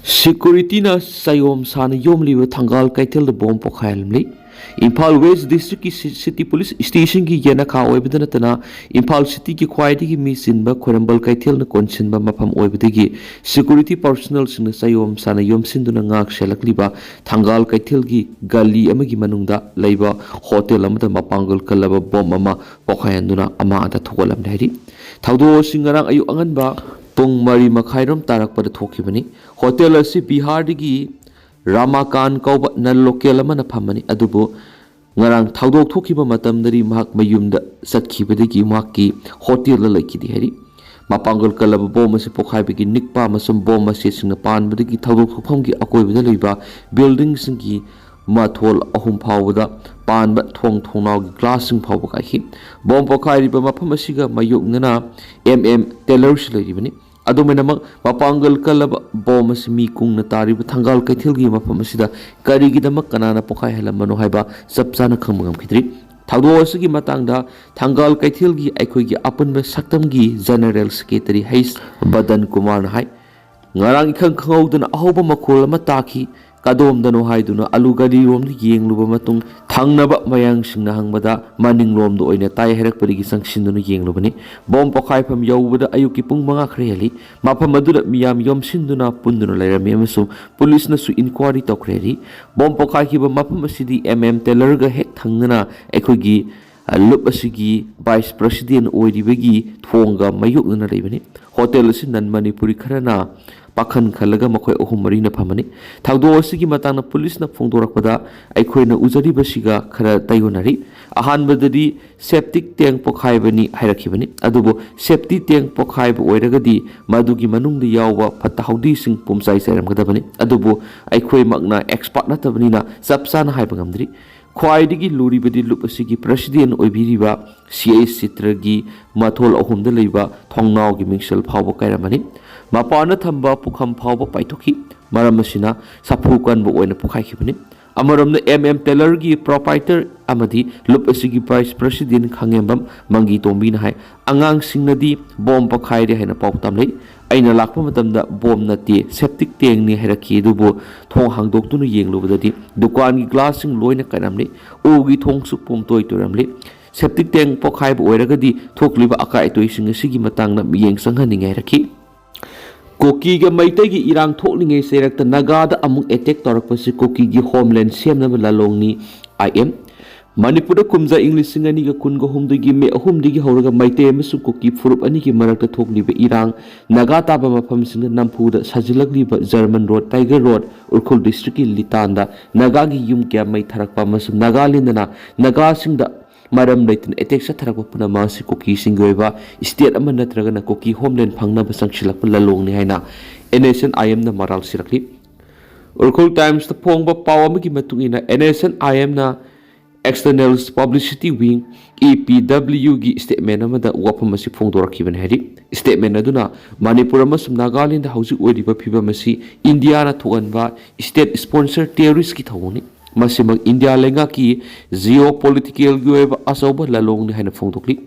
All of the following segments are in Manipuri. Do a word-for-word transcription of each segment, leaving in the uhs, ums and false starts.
ꯁꯦꯀ꯭ꯌꯨꯔꯤꯇꯤꯅ ꯆꯌꯣꯝ ꯁꯥꯅ ꯌꯣꯝꯂꯤꯕ ꯊꯪꯒꯥꯜ ꯀꯩꯊꯦꯜꯗ ꯕꯣꯝ ꯄꯣꯈꯥꯏꯍꯜꯂꯝꯂꯤ꯫ ꯏꯝꯐꯥꯜ ꯋꯦꯁ ꯗꯤꯁꯇ꯭ꯔꯤꯛꯀꯤ ꯁꯤ-, ꯁꯤꯇꯤ ꯄꯨꯂꯤꯁ ꯁ꯭ꯇꯦꯁꯟꯒꯤ ꯌꯦꯅꯈꯥ ꯑꯣꯏꯕꯗ ꯅꯠꯇꯅ ꯏꯝꯐꯥꯜ ꯁꯤꯇꯤꯒꯤ ꯈ꯭ꯋꯥꯏꯗꯒꯤ ꯃꯤ ꯆꯤꯟꯕ ꯈ꯭ꯋꯥꯏꯔꯝꯕꯟ ꯀꯩꯊꯦꯜꯅ ꯀꯣꯟꯁꯤꯟꯕ ꯃꯐꯝ ꯑꯣꯏꯕꯗꯒꯤ ꯁꯦꯀ꯭ꯌꯨꯔꯤꯇꯤ ꯄꯥꯔꯁꯣꯅꯦꯜꯁꯤꯡꯅ ꯆꯌꯣꯝ ꯁꯥꯅ ꯌꯣꯝꯁꯤꯟꯗꯨꯅ ꯉꯥꯛ ꯁꯦꯜꯂꯛꯂꯤꯕ ꯊꯪꯒꯥꯜ ꯀꯩꯊꯦꯜꯒꯤ ꯒꯂꯤ ꯑꯃꯒꯤ ꯃꯅꯨꯡꯗ ꯂꯩꯕ ꯍꯣꯇꯦꯜ ꯑꯃꯗ ꯃꯄꯥꯡꯒꯜ ꯀꯜꯂꯕ ꯕꯣꯝ ꯑꯃ ꯄꯣꯈꯥꯏꯍꯟꯗꯨꯅ ꯑꯃꯥꯡ ꯑꯇꯥ ꯊꯣꯛꯍꯜꯂꯝꯂꯦ ꯍꯥꯏꯔꯤ꯫ ꯊꯧꯗꯣꯛ ꯑꯁꯤ ꯉꯔꯥꯡ ꯑꯌꯨꯛ ꯑꯉꯟꯕ ꯄꯨꯡ ꯃꯔꯤ ꯃꯈꯥꯏꯔꯣꯝ ꯇꯥꯔꯛꯄꯗ ꯊꯣꯛꯈꯤꯕꯅꯤ꯫ ꯍꯣꯇꯦꯜ ꯑꯁꯤ ꯕꯤꯍꯥꯔꯗꯒꯤ ꯔꯥꯃꯥꯀꯥꯟ ꯀꯧꯕ ꯅꯟ ꯂꯣꯀꯦꯜ ꯑꯃꯅ ꯐꯝꯕꯅꯤ, ꯑꯗꯨꯕꯨ ꯉꯔꯥꯡ ꯊꯧꯗꯣꯛ ꯊꯣꯛꯈꯤꯕ ꯃꯇꯝꯗꯗꯤ ꯃꯍꯥꯛ ꯃꯌꯨꯝꯗ ꯆꯠꯈꯤꯕꯗꯒꯤ ꯃꯍꯥꯛꯀꯤ ꯍꯣꯇꯦꯜꯗ ꯂꯩꯈꯤꯗꯦ ꯍꯥꯏꯔꯤ꯫ ꯃꯄꯥꯡꯒꯜ ꯀꯜꯂꯕ ꯕꯣꯝ ꯑꯁꯤ ꯄꯣꯈꯥꯏꯕꯒꯤ ꯅꯤꯛꯄ ꯑꯃꯁꯨꯡ ꯕꯣꯝ ꯃꯆꯦꯠꯁꯤꯡꯅ ꯄꯥꯟꯕꯗꯒꯤ ꯊꯧꯗꯣꯛ ꯊꯣꯛꯐꯝꯒꯤ ꯑꯀꯣꯏꯕꯗ ꯂꯩꯕ ꯕꯤꯜꯗꯤꯡꯁꯤꯡꯒꯤ ꯃꯊꯣꯜ ꯑꯍꯨꯝ ꯐꯥꯎꯕꯗ ꯄꯥꯟꯕ ꯊꯣꯡ ꯊꯣꯡꯅꯥꯎꯒꯤ ꯒ꯭ꯂꯥꯁꯁꯤꯡ ꯐꯥꯎꯕ ꯀꯥꯏꯈꯤ꯫ ꯕꯣꯝ ꯄꯣꯈꯥꯏꯔꯤꯕ ꯃꯐꯝ ꯑꯁꯤꯒ ꯃꯥꯌꯣꯛꯅꯅ ꯑꯦꯝ ꯑꯦꯝ ꯇꯦꯂꯔꯁꯨ ꯂꯩꯔꯤꯕꯅꯤ꯫ ꯑꯗꯨꯃꯥꯏꯅꯃꯛ, ꯃꯄꯥꯡꯒꯜ ꯀꯜꯂꯕ ꯕꯣꯝ ꯑꯁꯤ ꯃꯤ ꯀꯨꯡꯅ ꯇꯥꯔꯤꯕ ꯊꯪꯒꯥꯜ ꯀꯩꯊꯦꯜꯒꯤ ꯃꯐꯝ ꯑꯁꯤꯗ ꯀꯔꯤꯒꯤꯗꯃꯛ ꯀꯅꯥꯅ ꯄꯣꯈꯥꯏꯍꯜꯂꯝꯕꯅꯣ ꯍꯥꯏꯕ ꯆꯞ ꯆꯥꯅ ꯈꯪꯕ ꯉꯝꯈꯤꯗ꯭ꯔꯤ꯫ ꯊꯧꯗꯣꯛ ꯑꯁꯤꯒꯤ ꯃꯇꯥꯡꯗ ꯊꯪꯒꯥꯜ ꯀꯩꯊꯦꯜꯒꯤ ꯑꯩꯈꯣꯏꯒꯤ ꯑꯄꯨꯟꯕ ꯁꯛꯇꯝꯒꯤ ꯖꯦꯅꯔꯦꯜ ꯁꯦꯀ꯭ꯔꯦꯇꯔꯤ ꯍꯩꯁ ꯕꯗꯟ ꯀꯨꯃꯥꯔꯅ ꯍꯥꯏ, ꯉꯔꯥꯡ ꯏꯈꯪ ꯈꯪꯍꯧꯗꯅ ꯑꯍꯧꯕ ꯃꯈꯣꯜ ꯑꯃ ꯇꯥꯈꯤ꯫ ꯀꯗꯣꯝꯗꯅꯣ ꯍꯥꯏꯗꯨꯅ ꯑꯂꯨ ꯒꯂꯤꯔꯣꯝꯗ ꯌꯦꯡꯂꯨꯕ ꯃꯇꯨꯡ ꯊꯪꯅꯕ ꯃꯌꯥꯡꯁꯤꯡꯅ ꯍꯪꯕꯗ ꯃꯅꯤꯡꯂꯣꯝꯗ ꯑꯣꯏꯅ ꯇꯥꯏ ꯍꯥꯏꯔꯛꯄꯗꯒꯤ ꯆꯪꯁꯤꯟꯗꯨꯅ ꯌꯦꯡꯂꯨꯕꯅꯤ꯫ ꯕꯣꯝ ꯄꯣꯈꯥꯏꯐꯝ ꯌꯧꯕꯗ ꯑꯌꯨꯛꯀꯤ ꯄꯨꯡ ꯃꯉꯥ ꯈꯔ ꯍꯦꯜꯂꯤ꯫ ꯃꯐꯝ ꯑꯗꯨꯗ ꯃꯤꯌꯥꯝ ꯌꯣꯝꯁꯤꯟꯗꯨꯅ ꯄꯨꯟꯗꯨꯅ ꯂꯩꯔꯝꯃꯤ ꯑꯃꯁꯨꯡ ꯄꯨꯂꯤꯁꯅꯁꯨ ꯏꯟꯀ꯭ꯋꯥꯔꯤ ꯇꯧꯈ꯭ꯔꯦ ꯍꯥꯏꯔꯤ꯫ ꯕꯣꯝ ꯄꯣꯈꯥꯏꯈꯤꯕ ꯃꯐꯝ ꯑꯁꯤꯗꯤ ꯑꯦꯝ ꯑꯦꯝ ꯇꯦꯂꯔꯒ ꯍꯦꯛ ꯊꯪꯅꯅ ꯑꯩꯈꯣꯏꯒꯤ, ꯑ, ꯂꯨꯞ ꯑꯁꯤꯒꯤ ꯚꯥꯏꯁ ꯄ꯭ꯔꯁꯤꯗꯦꯟ ꯑꯣꯏꯔꯤꯕꯒꯤ ꯊꯣꯡꯒ ꯃꯥꯌꯣꯛꯅꯅ ꯂꯩꯕꯅꯤ꯫ ꯍꯣꯇꯦꯜ ꯑꯁꯤ ꯅꯟ ꯃꯅꯤꯄꯨꯔꯤ ꯈꯔꯅ ꯄꯥꯈꯟ ꯈꯜꯂꯒ ꯃꯈꯣꯏ ꯑꯍꯨꯝ ꯃꯔꯤꯅ ꯐꯝꯕꯅꯤ꯫ ꯊꯧꯗꯣꯛ ꯑꯁꯤꯒꯤ ꯃꯇꯥꯡꯗ ꯄꯨꯂꯤꯁꯅ ꯐꯣꯡꯗꯣꯔꯛꯄꯗ ꯑꯩꯈꯣꯏꯅ ꯎꯖꯔꯤꯕꯁꯤꯒ ꯈꯔ ꯇꯥꯏꯌꯣꯟꯅꯔꯤ꯫ ꯑꯍꯥꯟꯕꯗꯗꯤ ꯁꯦꯞꯇꯤꯛ ꯇꯦꯡ ꯄꯣꯈꯥꯏꯕꯅꯤ ꯍꯥꯏꯔꯛꯈꯤꯕꯅꯤ, ꯑꯗꯨꯕꯨ ꯁꯦꯞꯇꯤ ꯇꯦꯡ ꯄꯣꯈꯥꯏꯕ ꯑꯣꯏꯔꯒꯗꯤ ꯃꯗꯨꯒꯤ ꯃꯅꯨꯡꯗ ꯌꯥꯎꯕ ꯐꯠꯇ ꯍꯥꯎꯗꯤꯁꯤꯡ ꯄꯨꯝꯆꯥꯏ ꯆꯥꯏꯔꯝꯒꯗꯕꯅꯤ꯫ ꯑꯗꯨꯕꯨ ꯑꯩꯈꯣꯏꯃꯛꯅ ꯑꯦꯛꯁꯄꯥꯔꯠ ꯅꯠꯇꯕꯅꯤꯅ ꯆꯞ ꯆꯥꯅ ꯍꯥꯏꯕ ꯉꯝꯗ꯭ꯔꯤ꯫ ꯈ꯭ꯋꯥꯏꯗꯒꯤ ꯂꯨꯔꯤꯕꯗꯤ ꯂꯨꯞ ꯑꯁꯤꯒꯤ ꯄ꯭ꯔꯁꯤꯗꯦꯟ ꯑꯣꯏꯕꯤꯔꯤꯕ ꯁꯤ ꯑꯩꯆ ꯆꯤꯇ꯭ꯔꯒꯤ ꯃꯊꯣꯜ ꯑꯍꯨꯝꯗ ꯂꯩꯕ ꯊꯣꯡꯅꯥꯎꯒꯤ ꯃꯤꯡꯁꯦꯜ ꯐꯥꯎꯕ ꯀꯥꯏꯔꯝꯃꯅꯤ꯫ ꯃꯄꯥꯟꯗ ꯊꯝꯕ ꯄꯨꯈꯝ ꯐꯥꯎꯕ ꯄꯥꯏꯊꯣꯛꯈꯤ꯫ ꯃꯔꯝ ꯑꯁꯤꯅ ꯁꯥꯐꯨ ꯀꯟꯕ ꯑꯣꯏꯅ ꯄꯣꯈꯥꯏꯈꯤꯕꯅꯤ꯫ ꯑꯃꯔꯣꯝꯗ, ꯑꯦꯝ ꯑꯦꯝ ꯇꯦꯂꯔꯒꯤ ꯄ꯭ꯔꯣꯄꯥꯏꯇꯔ ꯑꯃꯗꯤ ꯂꯨꯞ ꯑꯁꯤꯒꯤ ꯚꯥꯏꯁ ꯄ꯭ꯔꯁꯤꯗꯦꯟ ꯈꯥꯉꯦꯝꯕꯝ ꯃꯪꯒꯤ ꯇꯣꯝꯕꯤꯅ ꯍꯥꯏ, ꯑꯉꯥꯡꯁꯤꯡꯅꯗꯤ ꯕꯣꯝ ꯄꯣꯈꯥꯏꯔꯦ ꯍꯥꯏꯅ ꯄꯥꯎ ꯇꯝꯂꯤ꯫ ꯑꯩꯅ ꯂꯥꯛꯄ ꯃꯇꯝꯗ ꯕꯣꯝ ꯅꯠꯇꯦ, ꯁꯦꯞꯇꯤꯛ ꯇꯦꯡꯅꯤ ꯍꯥꯏꯔꯛꯈꯤ꯫ ꯑꯗꯨꯕꯨ ꯊꯣꯡ ꯍꯥꯡꯗꯣꯛꯇꯨꯅ ꯌꯦꯡꯂꯨꯕꯗꯗꯤ ꯗꯨꯀꯥꯟꯒꯤ ꯒ꯭ꯂꯥꯁꯁꯤꯡ ꯂꯣꯏꯅ ꯀꯥꯏꯔꯝꯂꯤ꯫ ꯎꯒꯤ ꯊꯣꯡꯁꯨ ꯄꯨꯝꯇꯣꯏ ꯇꯣꯏꯔꯝꯂꯤ꯫ ꯁꯦꯞꯇꯤꯛ ꯇꯦꯡ ꯄꯣꯈꯥꯏꯕ ꯑꯣꯏꯔꯒꯗꯤ ꯊꯣꯛꯂꯤꯕ ꯑꯀꯥꯏ ꯑꯇꯣꯏꯁꯤꯡ ꯑꯁꯤꯒꯤ ꯃꯇꯥꯡꯗ ꯃꯤꯠꯌꯦꯡ ꯆꯪꯍꯟꯅꯤꯡꯉꯦ ꯍꯥꯏꯔꯛꯈꯤ꯫ ꯀꯨꯀꯤꯒ ꯃꯩꯇꯩꯒꯤ ꯏꯔꯥꯡ ꯊꯣꯛꯂꯤꯉꯩ ꯆꯩꯔꯛꯇ ꯅꯥꯒꯥꯗ ꯑꯃꯨꯛ ꯑꯦꯇꯦꯛ ꯇꯧꯔꯛꯄꯁꯤ ꯀꯨꯀꯤꯒꯤ ꯍꯣꯝꯂꯦꯟ ꯁꯦꯝꯅꯕ ꯂꯥꯂꯣꯡꯅꯤ꯫ ꯑꯥꯏ ꯑꯦꯝ꯫ ꯃꯅꯤꯄꯨꯔꯗ ꯀꯨꯝꯖꯥ ꯏꯪ ꯂꯤꯁꯤꯡ ꯑꯅꯤꯒ ꯀꯨꯟꯒ ꯍꯨꯝꯗꯣꯏꯒꯤ ꯃꯦ ꯑꯍꯨꯝꯗꯒꯤ ꯍꯧꯔꯒ ꯃꯩꯇꯩ ꯑꯃꯁꯨꯡ ꯀꯨꯀꯤ ꯐꯨꯔꯨꯞ ꯑꯅꯤꯒꯤ ꯃꯔꯛꯇ ꯊꯣꯛꯂꯤꯕ ꯏꯔꯥꯡ, ꯅꯥꯒꯥ ꯇꯥꯕ ꯃꯐꯝꯁꯤꯡꯗ ꯅꯝꯐꯨꯗ ꯁꯥꯖꯤꯜꯂꯛꯂꯤꯕ German road, tiger road, Ukhrul ꯗꯤꯁꯇ꯭ꯔꯤꯛꯀꯤ ꯂꯤꯇꯥꯟꯗ ꯅꯥꯒꯥꯒꯤ ꯌꯨꯝ ꯀꯌꯥ ꯃꯩ ꯊꯥꯔꯛꯄ ꯑꯃꯁꯨꯡ ꯅꯥꯒꯥꯂꯦꯟꯗꯅ ꯅꯥꯒꯥꯁꯤꯡꯗ ꯃꯔꯝ ꯂꯩꯇꯅ ꯑꯦꯇꯦꯛ ꯆꯠꯊꯔꯛꯄ ꯄꯨꯝꯅꯃꯛ ꯑꯁꯤ ꯀꯨꯀꯤꯁꯤꯡꯒꯤ ꯑꯣꯏꯕ ꯁ꯭ꯇꯦꯠ ꯑꯃ ꯅꯠꯇ꯭ꯔꯒꯅ ꯀꯨꯀꯤ ꯍꯣꯝꯂꯦꯟ ꯐꯪꯅꯕ ꯆꯪꯁꯤꯜꯂꯛꯄ ꯂꯥꯂꯣꯡꯅꯤ ꯍꯥꯏꯅ ꯑꯦꯟ ꯑꯦꯁ ꯑꯦꯟ ꯑꯥꯏ ꯑꯦꯝꯅ ꯃꯔꯥꯜ ꯁꯤꯔꯛꯂꯤ꯫ ꯎꯔꯈꯨꯜ ꯇꯥꯏꯝꯁꯇ ꯐꯣꯡꯕ ꯄꯥꯎ ꯑꯃꯒꯤ ꯃꯇꯨꯡ ꯏꯟꯅ, ꯑꯦꯟ ꯑꯦꯁ ꯑꯦꯟ ꯑꯥꯏ ꯑꯦꯝꯅ External Publicity Wing, E P ꯗꯕ꯭ꯂꯤꯌꯨꯒꯤ ꯁ꯭ꯇꯦꯠꯃꯦꯟ ꯑꯃꯗ ꯋꯥꯐꯝ ꯑꯁꯤ ꯐꯣꯡꯗꯣꯔꯛꯈꯤꯕꯅꯤ꯫ ꯍꯥꯏꯗꯤ, ꯁ꯭ꯇꯦꯠꯃꯦꯟ ꯑꯗꯨꯅ ꯃꯅꯤꯄꯨꯔ ꯑꯃꯁꯨꯡ ꯅꯥꯒꯥꯂꯦꯟꯗ ꯍꯧꯖꯤꯛ ꯑꯣꯏꯔꯤꯕ ꯐꯤꯕꯝ ꯑꯁꯤ ꯏꯟꯗꯤꯌꯥꯅ ꯊꯣꯛꯍꯟꯕ ꯁ꯭ꯇꯦꯠ ꯁ꯭ꯄꯣꯟꯁꯔ ꯇꯦꯔꯣꯔꯤꯁꯀꯤ ꯊꯧꯑꯣꯡꯅꯤ꯫ ꯃꯁꯤꯃꯛ ꯏꯟꯗꯤꯌꯥ ꯂꯩꯉꯥꯛꯀꯤ ꯖꯤꯑꯣ ꯄꯣꯂꯤꯇꯤꯀꯦꯜꯒꯤ ꯑꯣꯏꯕ ꯑꯆꯧꯕ ꯂꯥꯂꯣꯡꯅꯤ ꯍꯥꯏꯅ ꯐꯣꯡꯗꯣꯛꯂꯤ꯫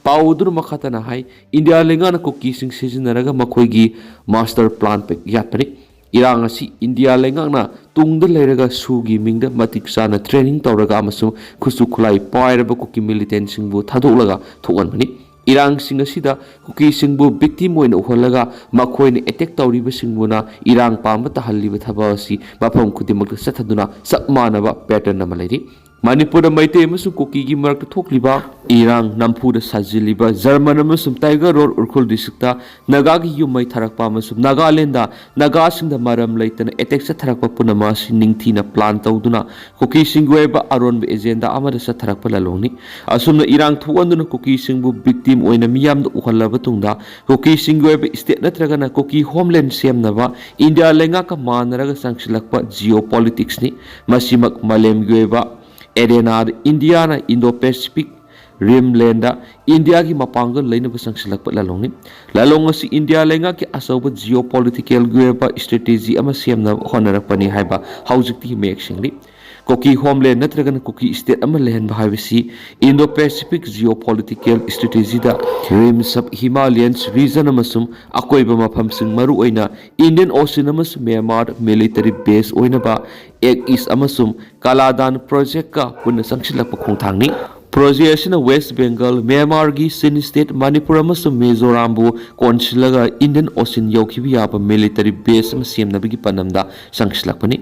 ꯄꯥꯎ ꯑꯗꯨꯅ ꯃꯈꯥ ꯇꯥꯅ ꯍꯥꯏ, ꯏꯟꯗꯤꯌꯥ ꯂꯩꯉꯥꯛꯅ ꯀꯨꯀꯤꯁꯤꯡ ꯁꯤꯖꯤꯟꯅꯔꯒ ꯃꯈꯣꯏꯒꯤ ꯃꯥꯁꯇꯔ ꯄ꯭ꯂꯥꯟ ꯌꯥꯠꯄꯅꯤ꯫ ꯏꯔꯥꯡ ꯑꯁꯤ ꯏꯟꯗꯤꯌꯥ ꯂꯩꯉꯥꯛꯅ ꯇꯨꯡꯗ ꯂꯩꯔꯒ ꯁꯨꯒꯤ ꯃꯤꯡꯗ ꯃꯇꯤꯛ ꯆꯥꯅ ꯇ꯭ꯔꯦꯅꯤꯡ ꯇꯧꯔꯒ ꯑꯃꯁꯨꯡ ꯈꯨꯠꯁꯨ ꯈꯨꯠꯂꯥꯏ ꯄꯥꯏꯔꯕ ꯀꯨꯀꯤ ꯃꯤꯂꯤꯇꯦꯟꯁꯤꯡꯕꯨ ꯊꯥꯗꯣꯛꯂꯒ ꯊꯣꯛꯍꯟꯕꯅꯤ꯫ ꯏꯔꯥꯡꯁꯤꯡ ꯑꯁꯤꯗ ꯀꯨꯀꯤꯁꯤꯡꯕꯨ ꯚꯤꯛꯇꯤꯝ ꯑꯣꯏꯅ ꯎꯍꯜꯂꯒ ꯃꯈꯣꯏꯅ ꯑꯦꯇꯦꯛ ꯇꯧꯔꯤꯕꯁꯤꯡꯕꯨꯅ ꯏꯔꯥꯡ ꯄꯥꯝꯕ ꯇꯥꯍꯜꯂꯤꯕ ꯊꯕꯛ ꯑꯁꯤ ꯃꯐꯝ ꯈꯨꯗꯤꯡꯃꯛꯇ ꯆꯠꯊꯗꯨꯅ ꯆꯞ ꯃꯥꯟꯅꯕ ꯄꯦꯇꯔꯟ ꯑꯃ ꯂꯩꯔꯤ꯫ ꯃꯅꯤꯄꯨꯔꯗ ꯃꯩꯇꯩ ꯑꯃꯁꯨꯡ ꯀꯨꯀꯤꯒꯤ ꯃꯔꯛꯇ ꯊꯣꯛꯂꯤꯕ ꯏꯔꯥꯡ ꯅꯝꯐꯨꯗ ꯁꯥꯖꯤꯜꯂꯤꯕ ꯖꯔꯃꯟ ꯑꯃꯁꯨꯡ ꯇꯥꯏꯒꯔ ꯔꯣꯗ ꯎꯔꯈꯨꯜ ꯗꯤꯁꯇ꯭ꯔꯤꯛꯇ ꯅꯥꯒꯥꯒꯤ ꯌꯨꯝ ꯃꯩ ꯊꯥꯔꯛꯄ ꯑꯃꯁꯨꯡ ꯅꯥꯒꯥꯂꯦꯟꯗ ꯅꯥꯒꯥꯁꯤꯡꯗ ꯃꯔꯝ ꯂꯩꯇꯅ ꯑꯦꯇꯦꯛ ꯆꯠꯊꯔꯛꯄ ꯄꯨꯝꯅꯃꯛ ꯑꯁꯤ ꯅꯤꯡꯊꯤꯅ ꯄ꯭ꯂꯥꯟ ꯇꯧꯗꯨꯅ ꯀꯨꯀꯤꯁꯤꯡꯒꯤ ꯑꯣꯏꯕ ꯑꯔꯣꯟꯕ ꯑꯦꯖꯦꯟꯗꯥ ꯑꯃꯗ ꯆꯠꯊꯔꯛꯄ ꯂꯥꯂꯣꯡꯅꯤ꯫ ꯑꯁꯨꯝꯅ ꯏꯔꯥꯡ ꯊꯣꯛꯍꯟꯗꯨꯅ ꯀꯨꯀꯤꯁꯤꯡꯕꯨ ꯚꯤꯛꯇꯤꯝ ꯑꯣꯏꯅ ꯃꯤꯌꯥꯝꯗ ꯎꯍꯜꯂꯕ ꯇꯨꯡꯗ ꯀꯨꯀꯤꯁꯤꯡꯒꯤ ꯑꯣꯏꯕ ꯁ꯭ꯇꯦꯠ ꯅꯠꯇ꯭ꯔꯒꯅ ꯀꯨꯀꯤ ꯍꯣꯝꯂꯦꯟ ꯁꯦꯝꯅꯕ ꯏꯟꯗꯤꯌꯥ ꯂꯩꯉꯥꯛꯀ ꯃꯥꯟꯅꯔꯒ ꯆꯪꯁꯤꯜꯂꯛꯄ ꯖꯤꯑꯣ ꯄꯣꯂꯤꯇꯤꯛꯁꯅꯤ꯫ ꯃꯁꯤꯃꯛ ꯃꯥꯂꯦꯝꯒꯤ ꯑꯣꯏꯕ ꯑꯦꯔꯦꯅꯥꯗ ꯏꯟꯗꯤꯌꯥꯅ ꯏꯟꯗꯣ ꯄꯦꯁꯤꯐꯤꯛ ꯔꯤꯝꯂꯦꯟꯗ ꯏꯟꯗꯤꯌꯥꯒꯤ ꯃꯄꯥꯡꯒꯜ ꯂꯩꯅꯕ ꯆꯪꯁꯤꯜꯂꯛꯄ ꯂꯥꯂꯣꯡꯅꯤ꯫ ꯂꯥꯂꯣꯡ ꯑꯁꯤ ꯏꯟꯗꯤꯌꯥ ꯂꯩꯉꯥꯛꯀꯤ ꯑꯆꯧꯕ ꯖꯤꯑꯣ ꯄꯣꯂꯤꯇꯤꯀꯦꯜꯒꯤ ꯑꯣꯏꯕ ꯁ꯭ꯇ꯭ꯔꯦꯇꯦꯖꯤ ꯑꯃ ꯁꯦꯝꯅꯕ ꯍꯣꯠꯅꯔꯛꯄꯅꯤ ꯍꯥꯏꯕ ꯍꯧꯖꯤꯛꯇꯤ ꯃꯌꯦꯛ ꯁꯦꯡꯂꯤ꯫ ꯀꯨꯀꯤ ꯍꯣꯝꯂꯦꯟ ꯅꯠꯇ꯭ꯔꯒꯅ ꯀꯨꯀꯤ ꯁ꯭ꯇꯦꯠ ꯑꯃ ꯂꯩꯍꯟꯕ ꯍꯥꯏꯕꯁꯤ Indo-Pacific geopolitical strategy-ꯗ Rim Sub-Himalayan region ꯑꯃꯁꯨꯡ ꯑꯀꯣꯏꯕ ꯃꯐꯝꯁꯤꯡ, ꯃꯔꯨꯑꯣꯏꯅ Indian Ocean ꯑꯃꯁꯨꯡ ꯃ꯭ꯌꯥꯟꯃꯥꯔ military base ꯑꯣꯏꯅꯕ Act East ꯑꯃꯁꯨꯡ ꯀꯥꯂꯥꯗꯥꯟ project-ꯀ ꯄꯨꯟꯅ ꯆꯪꯁꯤꯜꯂꯛꯄ ꯈꯣꯡꯊꯥꯡꯅꯤ꯫ Project ꯑꯁꯤꯅ West Bengal, ꯃ꯭ꯌꯥꯟꯃꯥꯔꯒꯤ Chin State, Manipur ꯑꯃꯁꯨꯡ ꯃꯤꯖꯣꯔꯥꯝꯕꯨ ꯀꯣꯟꯁꯤꯜꯂꯒ Indian Ocean ꯌꯧꯈꯤꯕ ꯌꯥꯕ military base ꯑꯃ ꯁꯦꯝꯅꯕꯒꯤ ꯄꯥꯟꯗꯝꯗ ꯆꯪꯁꯤꯜꯂꯛꯄꯅꯤ꯫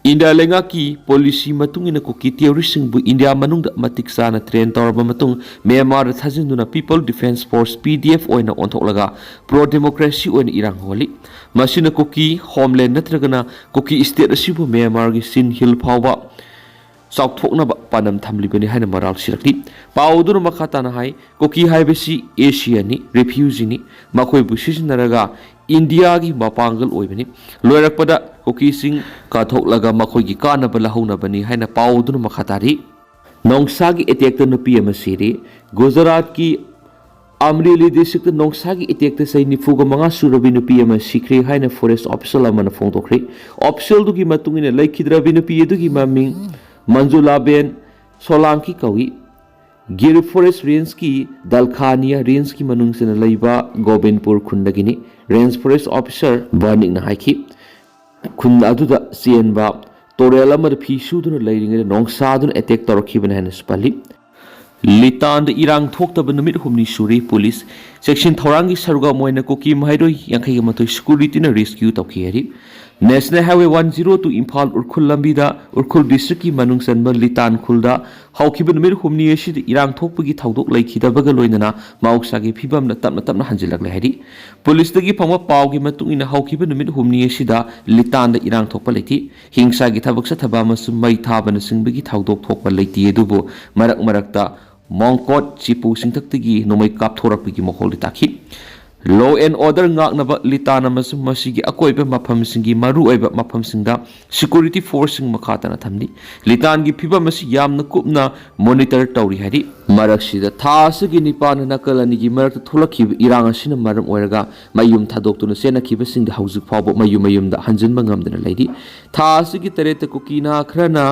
ꯏꯟꯗꯤꯌꯥ ꯂꯩꯉꯥꯛꯀꯤ policy ꯃꯇꯨꯡ ꯏꯟꯅ ꯀꯨꯀꯤ terrorist-ꯁꯤꯡꯕꯨ ꯏꯟꯗꯤꯌꯥ ꯃꯅꯨꯡꯗ ꯃꯇꯤꯛ ꯆꯥꯅ train ꯇꯧꯔꯕ ꯃꯇꯨꯡ, ꯃ꯭ꯌꯥꯟꯃꯥꯔꯗ ꯊꯥꯖꯤꯟꯗꯨꯅ People Defence Force, P D F, ꯑꯣꯏꯅ ꯑꯣꯟꯊꯣꯛꯂꯒ pro-democracy ꯑꯣꯏꯅ ꯏꯔꯥꯡ ꯍꯧꯍꯜꯂꯤ꯫ ꯃꯁꯤꯅ ꯀꯨꯀꯤ ꯍꯣꯝꯂꯦꯟ ꯅꯠꯇ꯭ꯔꯒꯅ ꯀꯨꯀꯤ ꯁ꯭ꯇꯦꯠ ꯑꯁꯤꯕꯨ ꯃ꯭ꯌꯥꯟꯃꯥꯔꯒꯤ ꯆꯤꯟ ꯍꯤꯜ ꯐꯥꯎꯕ ꯆꯥꯎꯊꯣꯛꯅꯕ ꯄꯥꯟꯗꯝ ꯊꯝꯂꯤꯕꯅꯤ ꯍꯥꯏꯅ ꯃꯔꯥꯜ ꯁꯤꯔꯛꯂꯤ꯫ ꯄꯥꯎ ꯑꯗꯨꯅ ꯃꯈꯥ ꯇꯥꯅ ꯍꯥꯏ, ꯀꯨꯀꯤ ꯍꯥꯏꯕꯁꯤ Asian-ꯅꯤ, refugee-ꯅꯤ, ꯃꯈꯣꯏꯕꯨ ꯁꯤꯖꯤꯟꯅꯔꯒ ꯏꯟꯗꯤꯌꯥꯒꯤ ꯃꯄꯥꯡꯒꯜ ꯑꯣꯏꯕꯅꯤ꯫ ꯂꯣꯏꯔꯛꯄꯗ ꯀꯨꯀꯤꯁꯤꯡ ꯀꯠꯊꯣꯛꯂꯒ ꯃꯈꯣꯏꯒꯤ ꯀꯥꯟꯅꯕ ꯂꯧꯍꯧꯅꯕꯅꯤ ꯍꯥꯏꯅ ꯄꯥꯎ ꯑꯗꯨꯅ ꯃꯈꯥ ꯇꯥꯔꯤ꯫ ꯅꯣꯡꯁꯥꯒꯤ attack-ꯇ ꯅꯨꯄꯤ ꯑꯃ ꯁꯤꯔꯦ꯫ ꯒꯨꯖꯔꯥꯠꯀꯤ ꯑꯃꯔꯦꯂꯤ district-ꯇ ꯅꯣꯡꯁꯥꯒꯤ attack-ꯇ ꯆꯍꯤ ꯅꯤꯐꯨꯒ ꯃꯉꯥ ꯁꯨꯔꯕꯤ ꯅꯨꯄꯤ ꯑꯃ ꯁꯤꯈ꯭ꯔꯦ ꯍꯥꯏꯅ forest official ꯑꯃꯅ ꯐꯣꯡꯗꯣꯛꯈ꯭ꯔꯦ꯫ Official-ꯗꯨꯒꯤ ꯃꯇꯨꯡ ꯏꯟꯅ, ꯂꯩꯈꯤꯗ꯭ꯔꯕꯤ ꯅꯨꯄꯤ ꯑꯗꯨꯒꯤ ꯃꯃꯤꯡ ꯃꯟꯖꯨꯂꯥꯕꯦꯟ ꯁꯣꯂꯥꯡꯀꯤ ꯀꯧꯏ꯫ ꯒꯤꯔ forest range-ꯀꯤ ꯗꯜꯈꯥꯅꯤꯌꯥ range-ꯀꯤ ꯃꯅꯨꯡ ꯆꯟꯅ ꯂꯩꯕ ꯒꯣꯕꯤꯟꯄꯨꯔ ꯈꯨꯟꯗꯒꯤꯅꯤ꯫ Range forest officer ꯕꯔꯅꯤꯛꯅ ꯍꯥꯏꯈꯤ, ꯈꯨꯟ ꯑꯗꯨꯗ ꯆꯦꯟꯕ ꯇꯨꯔꯦꯜ ꯑꯃꯗ ꯐꯤ ꯁꯨꯗꯨꯅ ꯂꯩꯔꯤꯉꯩꯗ ꯅꯣꯡꯁꯥꯗꯨꯅ attack ꯇꯧꯔꯛꯈꯤꯕꯅꯤ ꯍꯥꯏꯅꯁꯨ ꯄꯜꯂꯤ꯫ ꯂꯤꯇꯥꯟꯗ ꯏꯔꯥꯡ ꯊꯣꯛꯇꯕ ꯅꯨꯃꯤꯠ ꯍꯨꯝꯅꯤ ꯁꯨꯔꯦ꯫ Police section ꯊꯧꯔꯥꯡꯒꯤ ꯁꯔꯨꯛ ꯑꯃ ꯑꯣꯏꯅ ꯀꯨꯀꯤ ꯃꯍꯩꯔꯣꯏ ꯌꯥꯡꯈꯩꯒ ꯃꯥꯊꯣꯏ security-ꯅ rescue ꯇꯧꯈꯤ ꯍꯥꯏꯔꯤ꯫ National Highway one zero two Imphal Ukhrul ꯂꯝꯕꯤꯗ ꯎꯔꯈꯨꯜ district-ꯀꯤ ꯃꯅꯨꯡ ꯆꯟꯕ ꯂꯤꯇꯥꯟ ꯈꯨꯜꯗ ꯍꯧꯈꯤꯕ ꯅꯨꯃꯤꯠ ꯍꯨꯝꯅꯤ ꯑꯁꯤꯗ ꯏꯔꯥꯡ ꯊꯣꯛꯄꯒꯤ ꯊꯧꯗꯣꯛ ꯂꯩꯈꯤꯗꯕꯒ ꯂꯣꯏꯅꯅ ꯃꯍꯧꯁꯥꯒꯤ ꯐꯤꯕꯝꯗ ꯇꯞꯅ ꯇꯞꯅ ꯍꯟꯖꯤꯜꯂꯛꯂꯦ ꯍꯥꯏꯔꯤ꯫ Police-ꯇꯒꯤ ꯐꯪꯕ ꯄꯥꯎꯒꯤ ꯃꯇꯨꯡ ꯏꯟꯅ, ꯍꯧꯈꯤꯕ ꯅꯨꯃꯤꯠ ꯍꯨꯝꯅꯤ ꯑꯁꯤꯗ ꯂꯤꯇꯥꯟꯗ ꯏꯔꯥꯡ ꯊꯣꯛꯄ ꯂꯩꯇꯦ꯫ ꯍꯤꯡꯁꯥꯒꯤ ꯊꯕꯛ ꯆꯠꯊꯕ ꯑꯃꯁꯨꯡ ꯃꯩ ꯊꯥꯕꯅꯆꯤꯡꯕꯒꯤ ꯊꯧꯗꯣꯛ ꯊꯣꯛꯄ ꯂꯩꯇꯦ, ꯑꯗꯨꯕꯨ ꯃꯔꯛ ꯃꯔꯛꯇ ꯃꯣꯡꯀꯣꯠ ꯆꯤꯄꯨ ꯆꯤꯡꯊꯛꯇꯒꯤ ꯅꯣꯡꯃꯩ ꯀꯥꯞꯊꯣꯔꯛꯄꯒꯤ ꯃꯈꯣꯜꯗꯤ ꯇꯥꯈꯤ꯫ Law and order ꯉꯥꯛꯅꯕ ꯂꯤꯇꯥꯟ ꯑꯃꯁꯨꯡ ꯃꯁꯤꯒꯤ ꯑꯀꯣꯏꯕ ꯃꯐꯝꯁꯤꯡꯒꯤ ꯃꯔꯨꯑꯣꯏꯕ ꯃꯐꯝꯁꯤꯡꯗ security force-ꯁꯤꯡ ꯃꯈꯥ ꯇꯥꯅ ꯊꯝꯂꯤ꯫ ꯂꯤꯇꯥꯟꯒꯤ ꯐꯤꯕꯝ ꯑꯁꯤ ꯌꯥꯝꯅ ꯀꯨꯞꯅ monitor ꯇꯧꯔꯤ ꯍꯥꯏꯔꯤ꯫ ꯃꯔꯛꯁꯤꯗ ꯊꯥ ꯑꯁꯤꯒꯤ ꯅꯤꯄꯥꯟꯗ ꯅꯥꯀꯜ ꯑꯅꯤꯒꯤ ꯃꯔꯛꯇ ꯊꯣꯛꯂꯛꯈꯤꯕ ꯏꯔꯥꯡ ꯑꯁꯤꯅ ꯃꯔꯝ ꯑꯣꯏꯔꯒ ꯃꯌꯨꯝ ꯊꯥꯗꯣꯛꯇꯨꯅ ꯆꯦꯟꯅꯈꯤꯕꯁꯤꯡꯗꯤ ꯍꯧꯖꯤꯛ ꯐꯥꯎꯕ ꯃꯌꯨꯝ ꯃꯌꯨꯝꯗ ꯍꯟꯖꯤꯟꯕ ꯉꯝꯗꯅ ꯂꯩꯔꯤ꯫ ꯊꯥ ꯑꯁꯤꯒꯤ ꯇꯔꯦꯠꯇ ꯀꯨꯀꯤ ꯅꯍꯥ ꯈꯔꯅ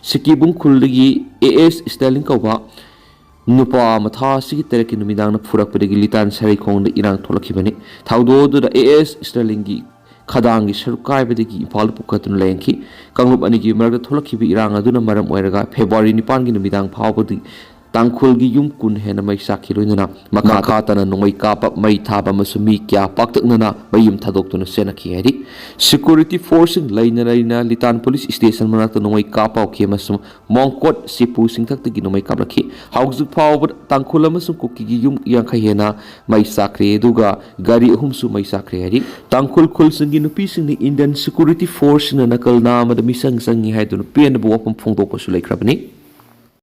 ꯁꯤꯀꯤꯕꯨꯡ ꯈꯨꯜꯗꯒꯤ ꯑꯦ ꯑꯦꯁ ꯁ꯭ꯇꯦꯂꯤꯟ ꯀꯧꯕ ꯅꯨꯄꯥ ꯑꯃ ꯊꯥ ꯑꯁꯤꯒꯤ ꯇꯔꯦꯠꯀꯤ ꯅꯨꯃꯤꯗꯥꯡꯗ ꯐꯨꯔꯛꯄꯗꯒꯤ ꯂꯤꯇꯥꯟ ꯁꯔꯩꯈꯣꯡꯗ ꯏꯔꯥꯡ ꯊꯣꯛꯂꯛꯈꯤꯕꯅꯤ꯫ ꯊꯧꯗꯣꯛ ꯑꯗꯨꯗ ꯑꯦ ꯑꯦꯁ ꯁ꯭ꯇꯦꯂꯤꯟꯒꯤ ꯈꯗꯥꯡꯒꯤ ꯁꯔꯨꯛ ꯀꯥꯏꯕꯗꯒꯤ ꯏꯝꯐꯥꯜꯗ ꯄꯨꯈꯠꯇꯨꯅ ꯂꯥꯌꯦꯡꯈꯤ꯫ ꯀꯥꯡꯂꯨꯞ ꯑꯅꯤꯒꯤ ꯃꯔꯛꯇ ꯊꯣꯛꯂꯛꯈꯤꯕ ꯏꯔꯥꯡ ꯑꯗꯨꯅ ꯃꯔꯝ ꯑꯣꯏꯔꯒ ꯐꯦꯕ꯭ꯔꯨꯋꯥꯔꯤ ꯅꯤꯄꯥꯟꯒꯤ ꯅꯨꯃꯤꯗꯥꯡ ꯐꯥꯎꯕꯗꯤ ꯇꯥꯡꯈꯨꯜꯒꯤ ꯌꯨꯝ ꯀꯨꯟ ꯍꯦꯟꯅ ꯃꯩ ꯆꯥꯛꯈꯤ꯫ ꯂꯣꯏꯅꯅ ꯃꯈꯥ ꯇꯥꯅ ꯅꯣꯡꯃꯩ ꯀꯥꯞꯄ, ꯃꯩ ꯊꯥꯕ ꯑꯃꯁꯨꯡ ꯃꯤ ꯀꯌꯥ ꯄꯥꯛꯇꯛꯅꯅ ꯃꯌꯨꯝ ꯊꯥꯗꯣꯛꯇꯨꯅ ꯆꯦꯟꯅꯈꯤ ꯍꯥꯏꯔꯤ꯫ ꯁꯦꯀ꯭ꯌꯨꯔꯤꯇꯤ ꯐꯣꯔꯁꯁꯤꯡ ꯂꯩꯅ ꯂꯩꯅ ꯂꯤꯇꯥꯟ ꯄꯨꯂꯤꯁ ꯁ꯭ꯇꯦꯁꯟ ꯃꯅꯥꯛꯇ ꯅꯣꯡꯃꯩ ꯀꯥꯞꯄ ꯍꯧꯈꯤ ꯑꯃꯁꯨꯡ ꯃꯣꯡꯀꯣꯠ ꯁꯤꯄꯨ ꯁꯤꯡꯊꯛꯇꯒꯤ ꯅꯣꯡꯃꯩ ꯀꯥꯞꯂꯛꯈꯤ꯫ ꯍꯧꯖꯤꯛ ꯐꯥꯎꯕꯗ ꯇꯥꯡꯈꯨꯜ ꯑꯃꯁꯨꯡ ꯀꯨꯀꯤꯒꯤ ꯌꯨꯝ ꯌꯥꯡꯈꯩ ꯍꯦꯟꯅ ꯃꯩ ꯆꯥꯛꯈ꯭ꯔꯦ, ꯑꯗꯨꯒ ꯒꯥꯔꯤ ꯑꯍꯨꯝꯁꯨ ꯃꯩ ꯆꯥꯛꯈ꯭ꯔꯦ ꯍꯥꯏꯔꯤ꯫ ꯇꯥꯡꯈꯨꯜ ꯈꯨꯜꯁꯤꯡꯒꯤ ꯅꯨꯄꯤꯁꯤꯡꯅ ꯏꯟꯗꯤꯌꯟ ꯁꯦꯀ꯭ꯌꯨꯔꯤꯇꯤ ꯐꯣꯔꯁꯁꯤꯡꯅ ꯅꯥꯀꯜ ꯅꯥꯝꯃꯗ ꯃꯤꯆꯪ ꯆꯪꯉꯤ ꯍꯥꯏꯗꯨꯅ ꯄꯦꯟꯗꯕ ꯋꯥꯐꯝ ꯐꯣꯡꯗꯣꯛꯄꯁꯨ ꯂꯩꯈ꯭ꯔꯕꯅꯤ꯫